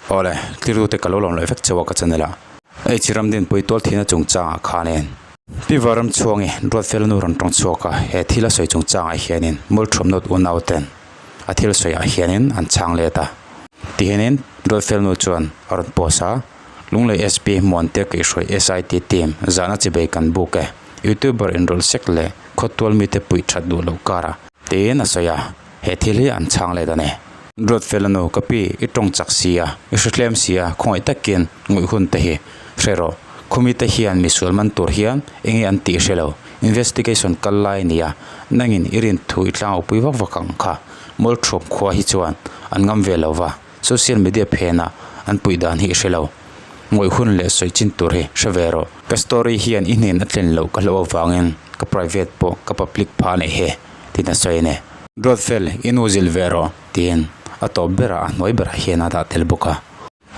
Awle, tlirute ka lo lawm leh vek chauh a ka channel ah. H Ramdinpui tualthihna chungchangah khanin Pi Varamchhuangi Ruatfela nu rawn tawng chhuak a, he thil a sawi chungchangah hianin Multhuamnawt unau ten a thil sawiah hianin an chhang let a. Tihianin Ruatfela nu chuan a rawn post a, Lunglei SP Muante Keihruai SIT team zahna chibei kan buk e, YouTuber inrawlh sek leh khawtual mite puih that duh loh karah tiin a sawi a, he thil hi an chhang let a ni. Ruatfela nu ka pi i tawng chak si a, i hre tlem si a, khawngaih takin ngawih hun te hi hre rawh. Khumi te hian misual man tur hian enge an tih hre lo, investigation kal lai a ni a, nangin i rin thu i tlang upui vak vak ang kha. Mawlthuam khua hi chuan an ngam ve lo va, social media phenah an puih dan hi i hre lo. Ngawih hun leh sawi chin tur hi hre ve rawh. Ka story hian i hnen a tlen loh ka hlauh avangin ka private pawh ka public phah a neih he, tiin a sawi a ni. Ruatfel, i nu zilh ve rawh, tiin a tawp berah a hnuai berah hian a dah tel bawk a.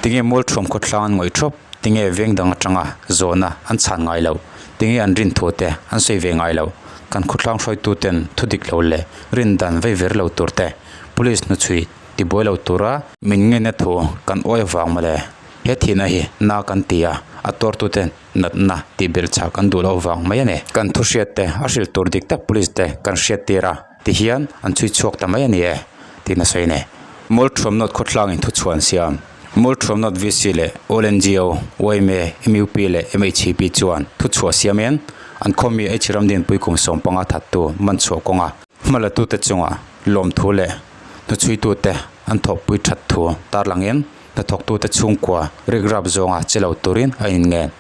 Tinge Mualthuam khawthlang an ngawih thawp? Tinge veng dang atanga zawhna an chhan ngai loh? Tinge an rin thu te an sawi ve ngai loh? Kan khawthlang hruaitu ten thu dik lo leh rin dan vei ver lo tur te Police hnuchhui tibuai lo tura min ngeina thu kan awi avang mawle. He thihna hi na kan ti a, a tuartu ten natna tih belh chah kan duh loh vang mai a ni. Kan thu hriat te a hrilh tur dik tak Police te kan hriat tir a ti hian an chhui chhuak ta mai a ni e tiin a sawi a ni. Mawlthuamnawt khawthlangin thuchhuan siam Mawlthuamnawt VC leh All NGO, yma, mup leh MHEP chuan thuchhuah siamin an khawmi H Ramdinpui kum 15 thattu man chhuah kawnga hmalatute chunga lawmthu leh hnuchhuitute an thawhpui that thu tarlangin hnathawktute chhungkua rikrap zawnga che lo turin a inngen.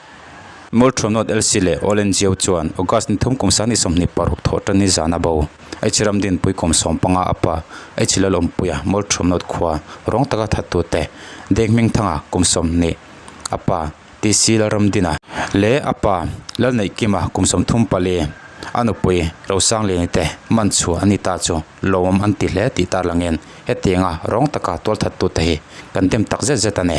Mawlthuamnawt LC leh All NGO chuan August ni thum kum 2026 thawh tan ni zan a bo. H Ramdinpui kum 15 a pa H Lalawmpuia Mawlthuamnawt khua rawng taka thattute Deng Hmingthanga kum 20 a pa TC Lalramdina leh a pa Lalneihkima kum 34 a nupui Rosangliani te man chhuah an ni ta chu lawmawm an ti hle tih tarlangin hetianga rawng taka tualthattute hi kan dem tak zet zet a ni.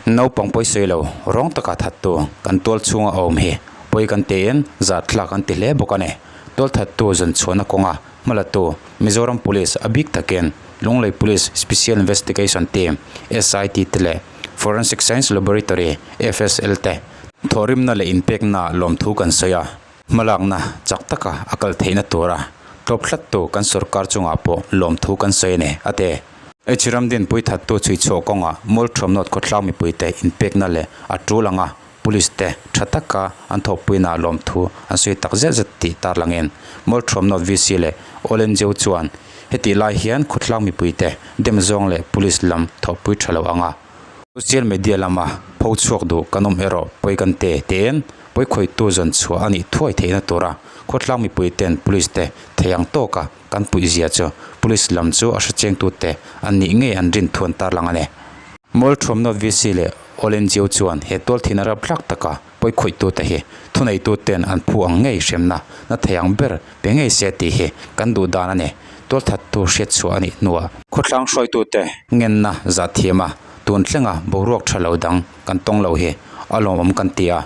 Naupang pawisawi lo rawng taka thattu kan tual chhunga a awm hi pawi kan tiin zahthlak an ti hle bawk a ni. Tualthattu zawn chhuahna kawnga hmalatu Mizoram Police a bik takin Lunglei Police Special Investigation Team, SIT, te leh Forensic Science Laboratory, FSL, te thawhrimna leh inpekna lawmthu kan sawi a. Hmalakna chak taka a kal theihna tura tawp hlattu kan sorkar chungah pawh lawmthu kan sawi a ni, a ti. H Ramdinpui thattu chhuichhuah kawngah Mawlthuamnawt khawthlang mipuite inpekna leh a tul anga Police te tha taka an thawhpuinaah lawmthu an sawi tak zet zet tih tarlangin Mawlthuamnawt VC leh All NGO chuan hetih lai hian khawthlang mipuite dem zawng leh Police lam thawhpui tha lo anga Social media lama pho chhuak duh kan awm erawh pawi kan te tiin pawi khawihtu zawn chhuah a nih thuai theihna tura khawtlang mipui ten police te thei ang tawka kan puih zia chu police lam chu a hrechiangtute an nih ngei an rin thuan tarlang a ni. Mawlthuamnawt VC leh All NGO chuan he tualthihna rapthlak taka pawi khawihtute hi thuneituten an phu ang ngei hremna na thei ang ber pe ngei se tih hi kan duh dan a ni. Tualthattu hriatchhuah a nih hnuah khawthlang hruaitute ngenna zahthiam a tun thlenga boruak tha lo dang kan tawng lo hi a lawmawm kan ti a.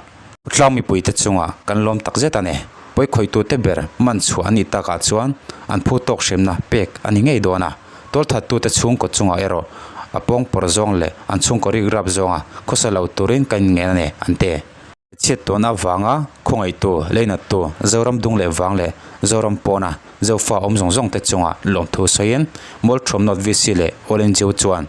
Khawthlang mipuite chungah kan lawm tak zet a ni. Pawi khawihtute ber man chhuah a nih takah chuan an phu tawk hremna pek a ni ngei dawn a. Tualthattute chhungkaw chungah erawh a pawngpawrh zawng leh an chhungkaw rikrap zawnga khawsa lo turin kan inngen a ni, an ti. Chhiat tawhna avanga khawngaihtu, leinattu, Zoram dung leh vang leh Zoram pawna Zofa awm zawng zawng te chunga lawmthu sawiin Mawlthuamnawt VC leh All NGO chuan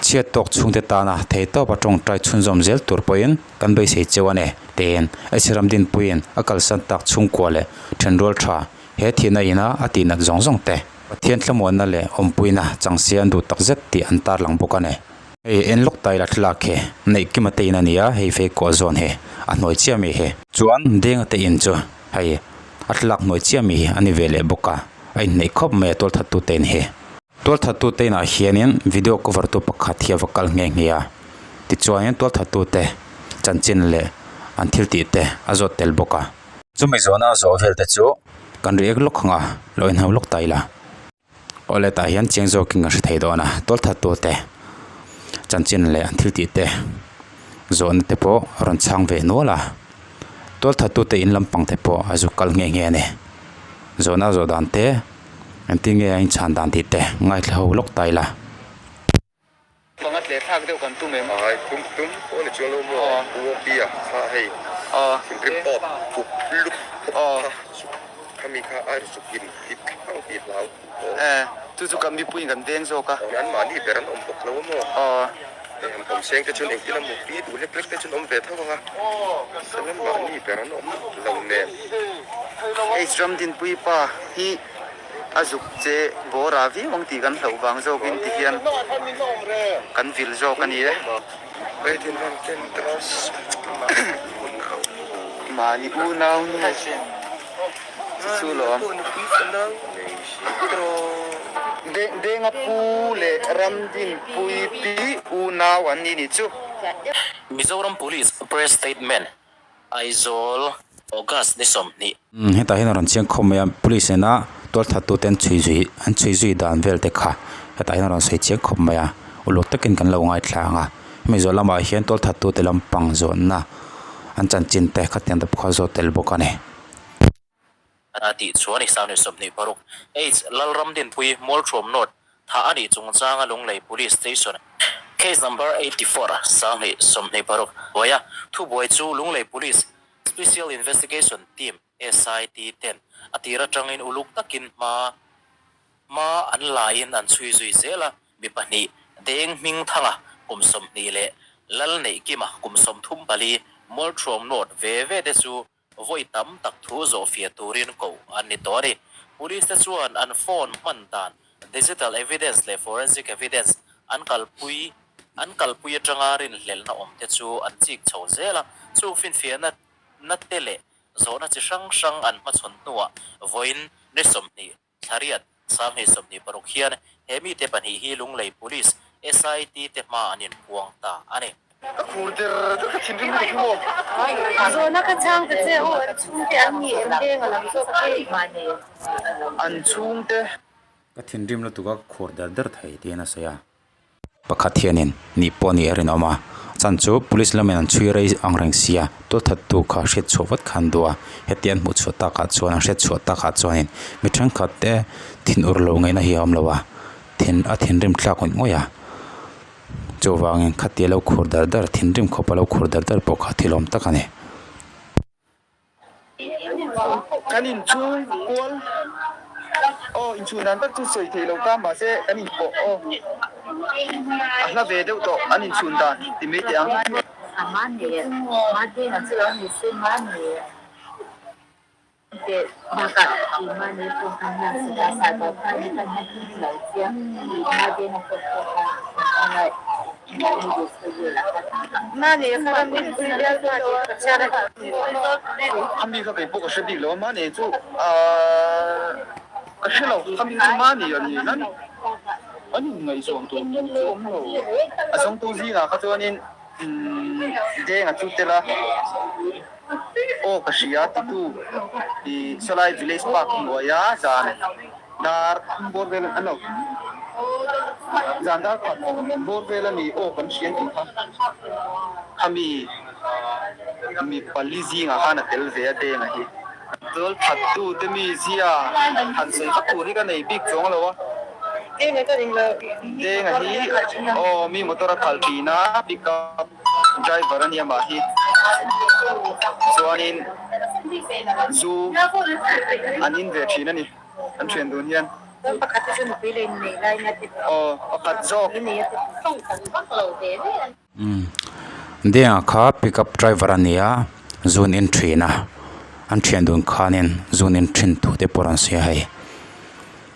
chhiat tawk chhungte tana theihtawpa tawngtai chhunzawm zel tur pawhin kan beisei cheu a ni, tiin H Ramdinpuiin a kalsan tak chhungkua leh thenrual tha he thihna ina a tihnat zawng zawng te Pathian thlamuanna leh awmpuina changsia an duh takzet tih an tarlang bawk a ni. Hei en lawk ta ila thlalak hi neih kima te in a ni a, hei fei kuah zawn hi a hnuai chiah mi hi. Chuan denga te in chu hei a thlalak hnuai chiah mi hi a ni ve leh bawk a, a inhneih khawp mai a tualthattu te in hi. Tualthattu te inah hianin video cover tu pakhat hi a va kal nghe nghe a, tichuanin tualthattu te chanchin leh an thil tih te a zawt tel bawk a. Chumi zawhna a zawh vel te chu kan react lawk ang a, lo inhau lawk ta ila. Awle tah hian chiang zawkin kan hre thei dawn a, tualthattu te chanchin leh an thil tih te zawhna te pawh a rawn chhang ve nual a, tualthattu te in lampang te pawh a zuk kal nghe nghe a ni. Zawhna a zawh dan te engtin nge a inchhan dan tih te ngaithla ho lawk ta ila. tle thlak deuh kan tum em? Ai tum tum pawh ni chuang lo maw U Opi-a kha hei thinrim tawp pup lup pup kha suk khami kha a zuk in hlip thlang tih hlau aw. E chu chu kan mipuiin kan veng zawk a. An mahni ber an awm bawk lo a maw? Hei han awm seng te chuan engtin a maw pi duh hlek hlek te chuan awm ve tho ang a, chuan an mahni ber an awm lo nen. H Ramdinpui pa hi a zuk che bawr ah viau ang tih kan hlauh vang zawkin ti hian kan vil zawk a ni e. Mahni unau nu chu chu lawm. Denga pu leh Ramdinpui pi unau an ni nih chu. Mizoram Police Press Statement, Aizawl, August ni 20. Hetah hian a rawn chiang khawp mai a, police nena tualthattute an chhui zui an chhui zui dan vel te kha hetah hian a rawn sawi chiang khawp mai a, uluk takin kan lo ngaithla ang a, hemi zawh lamah hian tualthattute lampang zawnna an chanchin te khatiang te pawh kha zawt tel bawk a ni. A tih chuan i 26 H Lalramdinpui Mualthuam North thah a nih chungchanga Lunglei Police Station Case Number 84 2026 buaia thubuai chu Lunglei Police Special Investigation Team, SIT, ten a tir atangin uluk takin hma hma an laiin an chhui zui zel a, mi pahnih Deng Hmingthanga kum 20 leh Lalneihkima kum 34 Mualthuam North ve ve te chu Vawi tam tak thu zawhfiah turin koh an ni tawh a ni. Police te chuan an phone hman dan, digital evidence leh forensic evidence an kalpui an kalpui atanga rinhlelhna awm te chu an chik chho zel a. Chung finfiahna na te leh zawhna chi hrang hrang an hmachhawn hnuah vawiin ni 20 Thlariat, 2026 hian he mite pahnih hi Lunglei Police, SIT te hma an inpuang ta a ni. Ka khur der der ka thinrim lutuk hi maw? Zawhna ka chhang ta che aw, an chhungte an ni em veng a lam zawk hi? An chhungte. Ka thinrim lutuk a, ka khur der der thei tiin a sawi a. Pakhat hianin nih pawh nih a rinawm a, chan chu police lamin an chhui rei ang reng sia, tualthattu kha hriat chhuah vat kha an duh a, heti an hmuh chhuah takah chuan an hriat chhuah takah chuanin mi thenkhat te thin ur lo ngaihna hi a awm lo a, thin a thinrim thlak ngawih ngawih a, chuvangin khatia lo khur dar dar thinrim khawpa lo khur dar dar pawh kha thil awm tak a ni. Kan inchhung kual aw inchhun dan tak chu sawi thei lo ta mahse kan inpawh aw a hla ve deuh tawh an inchhun dan ti mai teh ang. Khami kha kei pawh ka hre bik lo a, mahni chu aaa ka hre lo, khami chu mahni a ni nan an inngaihzawn tur tur chu awm lo. A zawngtu zingah kha chuanin umm Denga chu tel a, aw ka hria titu ih sawlai village park hnuaia zan dar bawr vel a lo zan dar khat bawr vel a ni aw kan hria tih kha khami mi pali zingah khan a tel ve a Denga hi. Tual that tu te mi zia han sawi vak tur hi ka nei bik chuang lo a. Denga hi aw mi motor a khalh thin a pick up driver a nia mah hi chuanin zu an in ve thin a ni. An thian dun hian. Aw pakhat zawk. Denga kha pick up driver a ni a, zun in thin a, an thian dun khanin zun in thin thu te pawh rawn sawi a hei.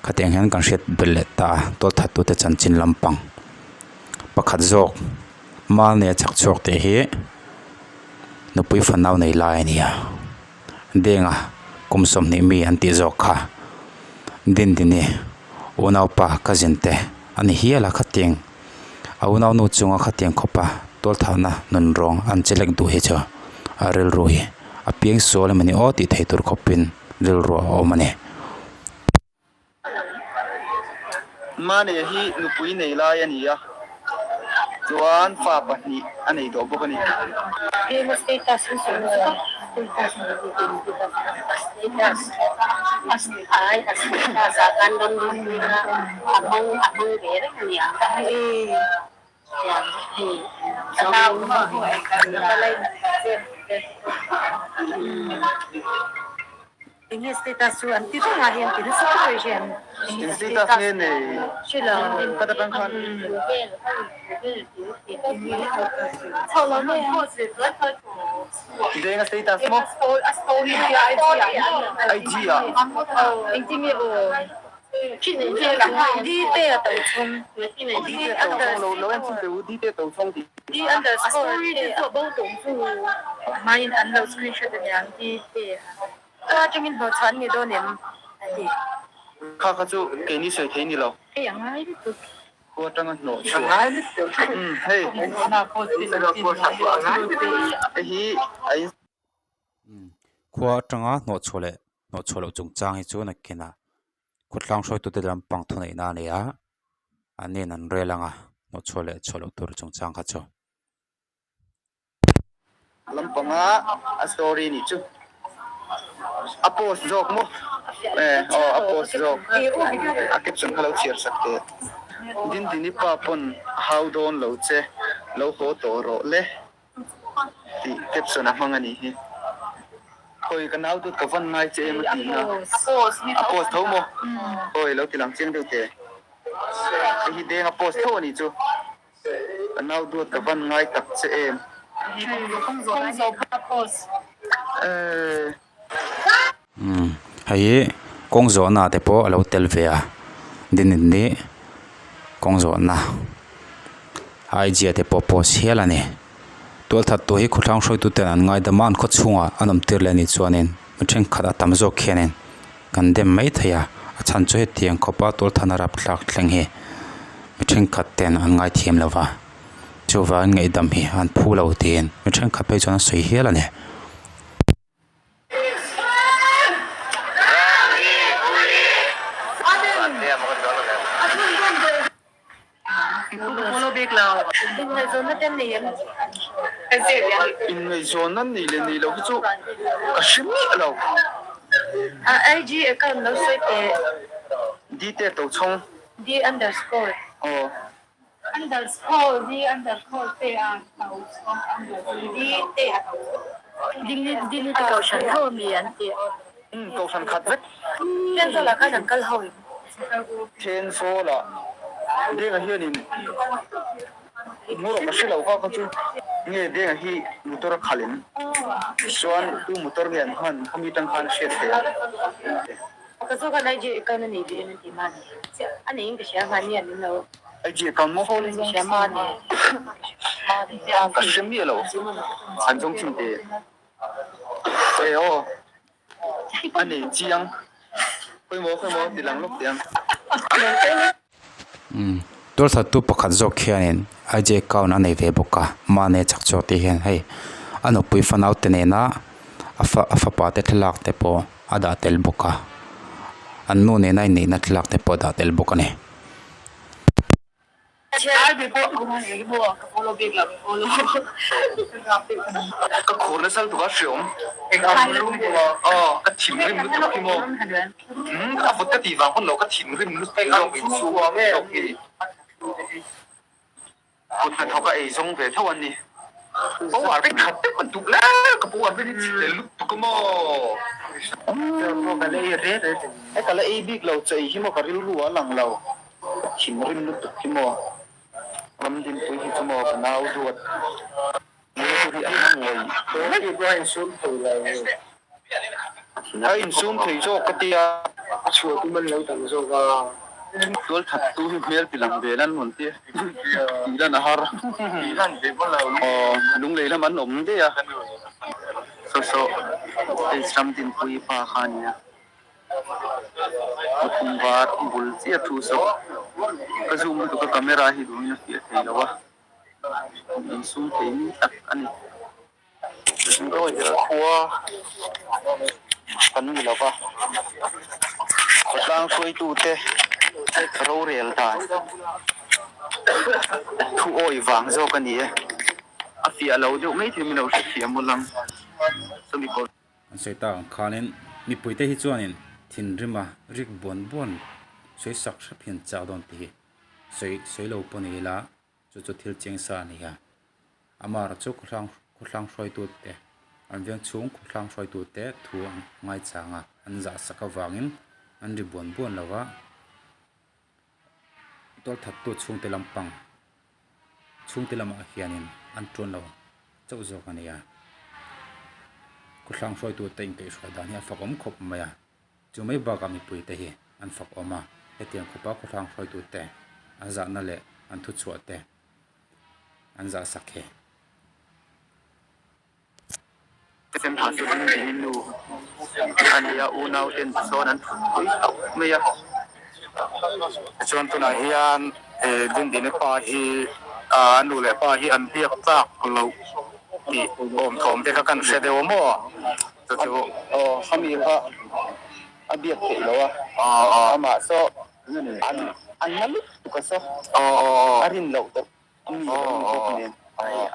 Khatiang hian kan hriat belh leh ta a, tualthat tute chanchin lampang pakhat zawk mahni a chak chhuak tih hi nupui fanau nei lai a ni a. Denga kum 20 mi an tih zawk kha Dindini unaupa cousin te a ni hial a khatiang a unaunu chunga khatiang khawpa tualthahna nun rawng an che lek duh hi chu a rilru hi a piang sual emaw ni aw tih theih tur khawpin rilru a awm a ni. Mane hi nupui nei lai a ni a, chuan fa pahnih a nei tawh bawk a ni. Enge status chu an ti reng a heng ti nasa tak mai hian Eng status nge nei ka ta tang khan. Denga status maw? IG ah. Dite a to chhung. Dite to chhung lo lo en chhung teh u dite to chhung tih. D underscore te a hmain an lo screenshot aniang dite a atangin hlawhchhuah an ni dawn em a ti. Kha kha chu keini sawi thei ni lo. Hei a ngai lutuk. Khua atanga hnawh chhuah. Umm hei hei hi a in. Khua atanga hnawh chhuah leh hnawh chhuah loh chungchang hi chu nakinah khawtlang hruaitute lampang thuneihna a nei a, an nen an rel ang a, hnawh chhuah leh chhuah loh tur chungchang kha chu. Lampanga a story nih chu a post zawk maw eh aw a post zawk a caption kha lo chhiar sak teh Dindini pa pawn a hau dawn lo che lo haw tawh rawh le. Tih caption a hmang a nih hi. Khawi ka nau dut ka vawn ngai che em a ti na. A post tho maw? Khawi lo ti lang chiang deuh teh. Hei hi deng a post tho a nih chu. Ka nau duat ka vawn ngai tak che em. Eee. Umm hei hi kawng zawhna te pawh a lo tel ve a dinni kawng zawhna IG ah te pawh post hial a ni tualthat tawh hi khawthlang hruaitu ten an ngaidam a an khaw chhungah an awm tir leh a nih chuanin mi thenkhat a tam zawk khianin kan dem mai thei a a chhan chu hetiang khawpa tualthana rapthlak thleng hi mi thenkhat ten an ngaithiam lo va chuvangin ngaihdam hi an phu lo tiin mi thenkhat phei chuan an sawi hial a ni. Inngaihzawnna nei leh nei lo hi chu ka hre miah lo. IG account lo sawi teh. Dite to chhawng. D underscore. Aw. Underscore D underscore te a to chhawng underscore D te a to chhawng. Ding ding te kohhran ho mi an ti. Umm kohhran khat vek. Thenzawl ah khan an kal ho em? Thenzawl ah Denga hianin motor ka hre lo kha kha chu nge Denga hi motor a khalh em? Chuan tu motor nge an hman khami tang khan a hriat theih ang. Ka chu khan IG account a nei duh em an ti mahni a neiin ka hria mahni an lo IG account maw? Ka hria mahni Ka hre miah lo an zawng chhin teh e aw. A nei chiang. Khawimaw khawimaw ti lang lawk teh ang. Umm tualthattu pakhat zawk khianin IG account a nei ve bawk a mahni chak chhuak tih hian hei a nupui fanau te nena a fa a fapa te thlalak te pawh a dah tel bawk a an nu nena inneihna thlalak te pawh a dah tel bawk a ni. Ka khur nasa lutuk a hreawm. Aw ka thinrim lutuk hi maw. Umm ka vut ka tih vang pawn lo ka thinrim lutuk zawk in chu zawk hi. Kut hnathawk a ei zawng ve tho an ni. Power vek that deuh an duh le ka power vek hi chhe lutuk a maw. Ka la ei bik lo che ei hi maw ka rilru a lang lo. Ka thinrim lutuk hi maw? Ramdinpui hi chu maw ka nau duat nge chu hi a hma ngawih. A insum thei zawk ka tia. A chhuah tum an lo tam zawk a. Tual that tu hi hmel ti lang ve lan rawn tia. Tih lan a har. Aw lunglei lam an awm daih a. Saw saw hei Ramdinpuii pa kha a nia. Pathum var bul chiah thu saw ka zoom lutuk a camera hi duhin a fiah thei lo a insum thei mi tak a ni khua kan ni lo va khawtlang hruaitu te rorel dan thu awi vang zawk a ni e a fiah lo deuh mai thei min lo hrethiam aw lang chumi kawr. An sawi tak ang khanin mipuite hi chuanin thinrima rik buan buan sawi sak hrep hian chak dawn tih hi sawi sawi lo pawh ni ila. Chu chu thil chiang sa a ni a. Amara chu khawhlang khawhlang hruaitute an veng chhung khawhlang hruaitute thu an ngaichang a, an zah sak avangin an ri buan buan lo va. Tualthattu chhungte lampang chhungte lamah hianin an tuan lo chauh zawk a ni a. Khawhlang hruaitute inkaihhruai dan hi a fakawm khawp mai a. Chu mai bakah mipuite hi an fakawm a, hetiang khawpa khawhlang hruaitute an zahna leh an thuchhuah te an zah sak hi. Semhasurin Dini nu a ni a, unau ten sawn an phut pui hlauh mai a. Tichuan tunah hian Dindini pa hi a nu leh pa hi an biak tlak loh tih awm thawm te kha kan hre deuh a maw? Chu chu. Aw, khami kha a biak theih loh a, amah saw an an na lutuk a saw a rin loh tawh a mi lo ni bawk nen,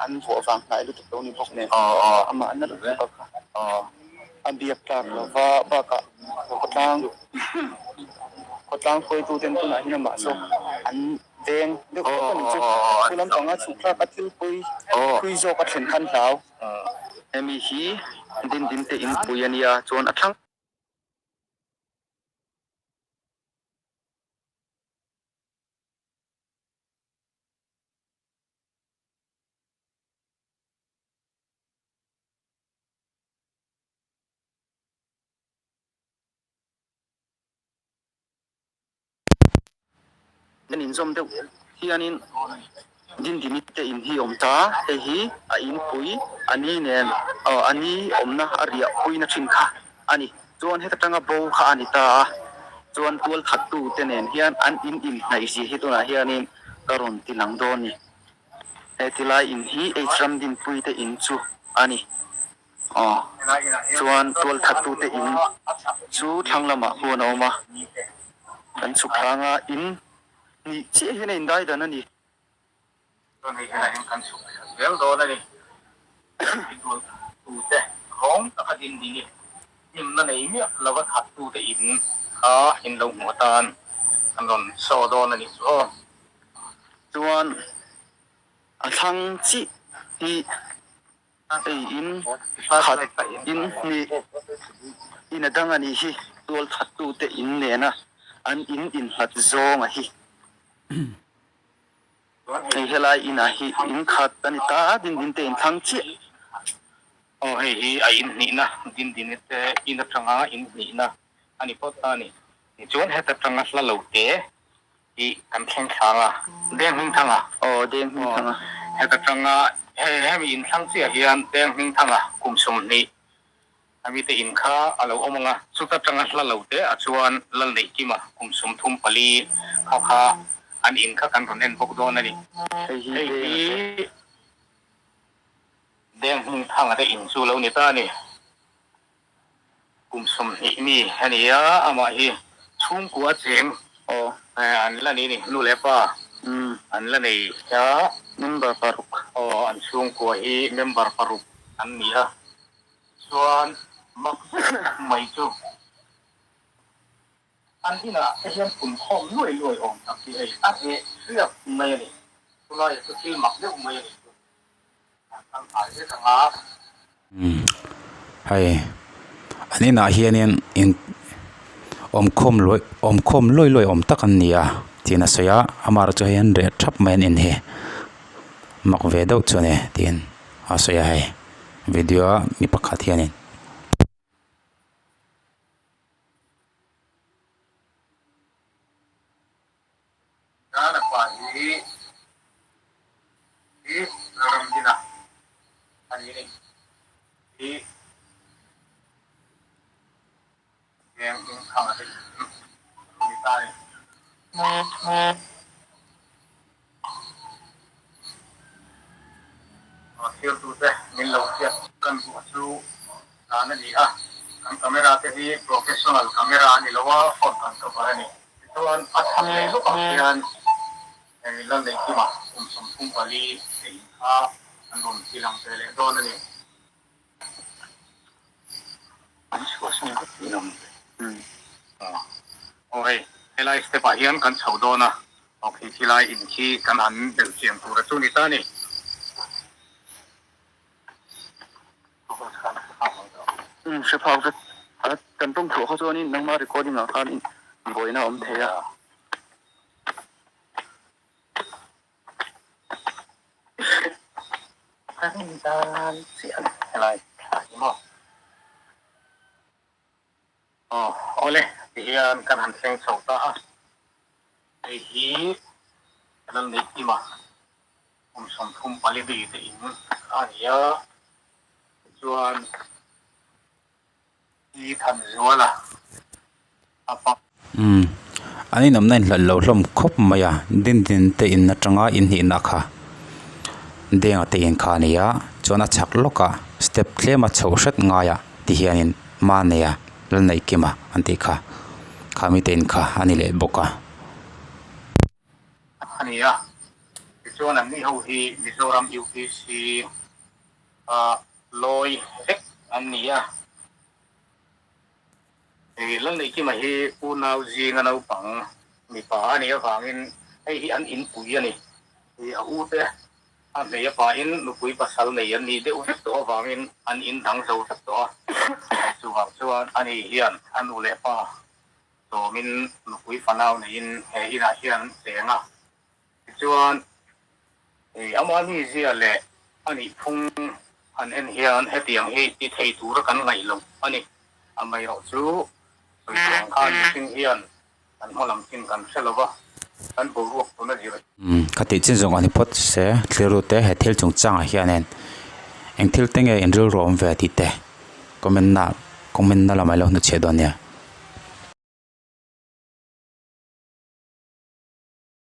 an vuah vang hnai lutuk lo ni bawk nen, amah an na lutuk a kha a biak tlak lo va, bakah khawtlang khawtlang hruaituten tunah hian amah saw an veng deuh tawp a ni chu, khu lampanga chhuk thlak a thil pawi thui zawk a thlen khan hlau. Hemi hi Dindin te inpui a nia chuan a thlang. An inzawm deuh hianin Dindini te in hi awm ta, hei hi a inpui a ni nen a ni awmna a riah puina thin kha a ni. Chuan heta tanga bo kha a ni ta a, chuan tualthattu te nen hian an in inhnaih zia hi tunah hianin ka rawn ti lang dawn ni. He tilai in hi H Ramdinpui te in chu a ni. Aw, chuan tualthattute in chu thlang lamah huan a awm a, kan chhuk hlanga in hnih chiah hian a indai dan a ni. Chuan hei helaiah hian kan chhuk thla zel dawn a ni. Tualthattute rawng taka din ding i hlimna nei miah lova thattute in kha in lo hmuh atan kan rawn saw dawn a nih chu aw. Chuan a thlang chiah hi Hei in khat in hnih in a dang a nih hi, tual thattute in nena an in inhlat zawng a hi. Hei helai inah hi in khat a ni ta, Dindin te in thlang chiah. Aw hei hi a in hnihna, Dindini te in atanga in hnihna a ni phawt ta a ni. Tichuan heta tanga hla lo te Tih kan thleng thlang a, Deng Hmingthanga. Aw, Deng Hmingthanga. Heta tanga he hemi inthlang chiah hian Deng Hmingthanga kum 20 ami te in kha a lo awm ang a, chuta tanga hla lo te ah chuan Lalneihkima kum 34 kha kha an in kha kan rawn en bawk dawn a ni. Hei hi Hei hi Deng Hmingthanga te in chu lo ni ta a ni. Kum 20 mi a ni a, amah hi chhungkua cheng aw an la nei a ni, nu leh pa an la nei a. Member paruk. Aw, an chhungkua hi member paruk an ni a, chuan mak zet mai chu an inah te hian punkhawm luai luai awm tak hi hei a reh riak mai a ni, chulaiah chu thil mak deuh mai a ni chu. Hei an inah hianin in awmkhawm luai awmkhawm luai luai awm tak an ni a tiin a sawi a amaherawh chu hei an reh thap mai an in hi mak ve deuh chu a ni tiin a sawi a hei video a mi pakhat hianin. Dana pa hi hi Ramdina a ni a ni. Hi veng hming thang a ni ni ta a ni. Thirtute min lo hriat kan duh chu dan a ni a, kan camera te hi professional camera a ni lo a, phone kan cover a ni. Tichuan a chhan leh lawkah hian Lalneihkima kum 34 te in kha an rawn ti lang ve leh dawn a ni. An chhuahsan vek tih a awm ve. Aw hei, helai step ah hian kan chho dawn a. Aw khi khilai in khi kan han belh chian tur a chu ni ta ni. Umm hre phak vek a kan tawng chhuah kha chuanin nangma recording ah khan buaina a awm thei a. Kan dan chiah a ni helai thla hi maw. Aw awle tihian kan han thleng chho ta a, hei hi Lalneihkima kum 34 mi te in a ni a, tichuan Pi Thanzuala a pa. Umm an inawmna inhlat lo hlawm khawp mai a, Dindin te in atanga inhnihna kha Denga te in kha a ni a, chuan a chhak lawkah step tlema chhoh hret ngaiah ti hianin Manea Lalneihkima an tih kha kha mite in kha a ni leh bawk a. A ni a, tichuan an ni ho hi Mizoram UPC a lawi vek an ni a. Hei Lalneihkima hi unau zinga naupang mipa a nih avangin hei hi an inpui a ni. Hei a ute a hmei a pain nupui pasal nei an nih deuh vek tawh avangin an in dang zo vek tawh a. Chuvang chuan ani hian a nu leh pa sawmin nupui fanau neiin he inah hian an cheng a. Tichuan, hei ama mizia leh a nihphung han en hian hetiang hi ti thei tura kan ngaih loh a ni. Amaherawhchu, sawi tawh ang khan mihring hian kan hma lam chin kan hre lo va, kan boruak tuna zir. Umm, ka tih chin zawng a ni phawt se, thliru te he thil chungchangah hianin eng thil te nge in rilru awm ve tih te comment na comment na lamah i lo hnuchhiah dawn nia.